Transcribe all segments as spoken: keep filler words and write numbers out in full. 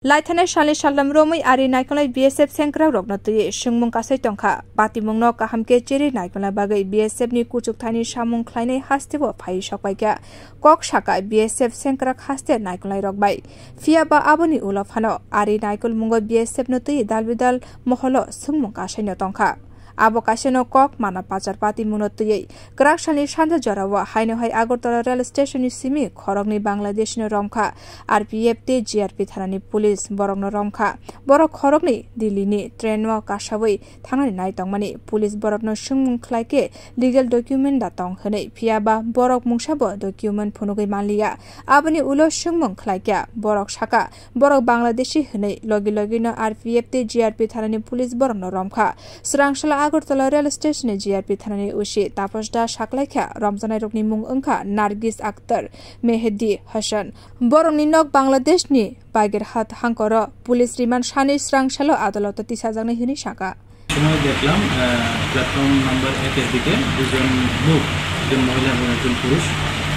Laithanai salni saltham romwi ari naikolnai B S F sengkrakrokno twiwi swngmung kasai tongkha. Patimungno kaham khe cherwi naikolna bagwi B S F ni kuchuk thaini samung khlainai hasteo phaiwi sokpaikha. Kok sakha B S F sengkrak haste naikolnairok bai. Phiya ba aboni ulo phano ari naikolmungo B S F no twiwi dalbidal moholo swngmung kasaino tongkha. Abo kaisano kok mana pachar patimungno twiwi kwrak salni sanja jorao haino hai Agartala rail station ni simi khoroknwi Bangladesh no romkha R P F tei G R P thanani police borokno romkha. Borok khoroknwi Delhi ni train o kasawi thangnani nai tongmani. Police borokno swngmung khlai khe legal document da tong hwnwi, phiya ba borok mungsabo document phunugwi manliya. Aboni ulo swngmung khlai kha, borok sakha, borok Bangladeshi hwnwi logi logi no R P F tei G R P thanani police borokno romkha. Swrang salo Agartala rail station ni G R P thanani O C Tapas Das saklaikha, romjaknairokni mung wngkha Nargis Akhtar, Mehdi Hasan. Borokni nok Bangladesh ni Bagerhat hangkoro. Police remand sani swrang salo adaloto tisajaknai hwnwi sakha. সময় দেখলাম, আহ, platform number এক এর দিকে দুজন লোক, একজন মহিলা এবং একজন পুরুষ,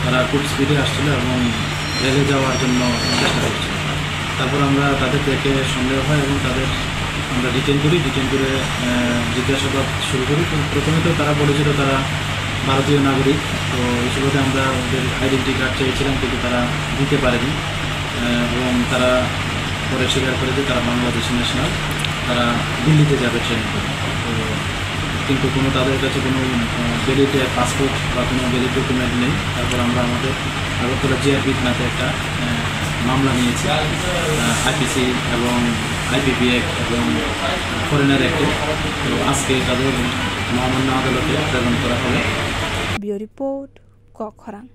তারা খুব স্পিডে আসছিল এবং রেলে যাওয়ার জন্য চেষ্টা করছিল। তারপর আমরা তাদের দেখে সন্দেহ হয় এবং তাদের আমরা ডিটেইন করি। ডিটেইন করে, আহ, জিজ্ঞাসাবাদ শুরু করি। তো প্রথমে তো তারা বলেছিল তারা ভারতীয় নাগরিক। তো এই সুবাদে আমরা ওদের আইডেন্টি কার্ড চেয়েছিলাম, কিন্তু তারা দিতে পারেনি। আহ, এবং তারা পরে স্বীকার করে যে তারা বাংলাদেশি ন্যাশনাল, তারা দিল্লিতে যাবে ট্রেনে করে। তো কিন্তু কোনো তাদের কাছে কোনো, আহ, ভ্যালিড পাসপোর্ট বা কোনো ভ্যালিড ডকুমেন্ট নেই। তারপর আমরা আমাদের আগরতলা জিআরপি থানাতে একটা, আহ, মামলা নিয়েছি, আহ, আইপিসি এবং আইপিপি অ্যাক্ট এবং ফরেনার অ্যাক্টে। তো আজকে তাদের মহামান্য আদালতে প্রেরণ করা হবে। Bureau Report, Kokkhorang.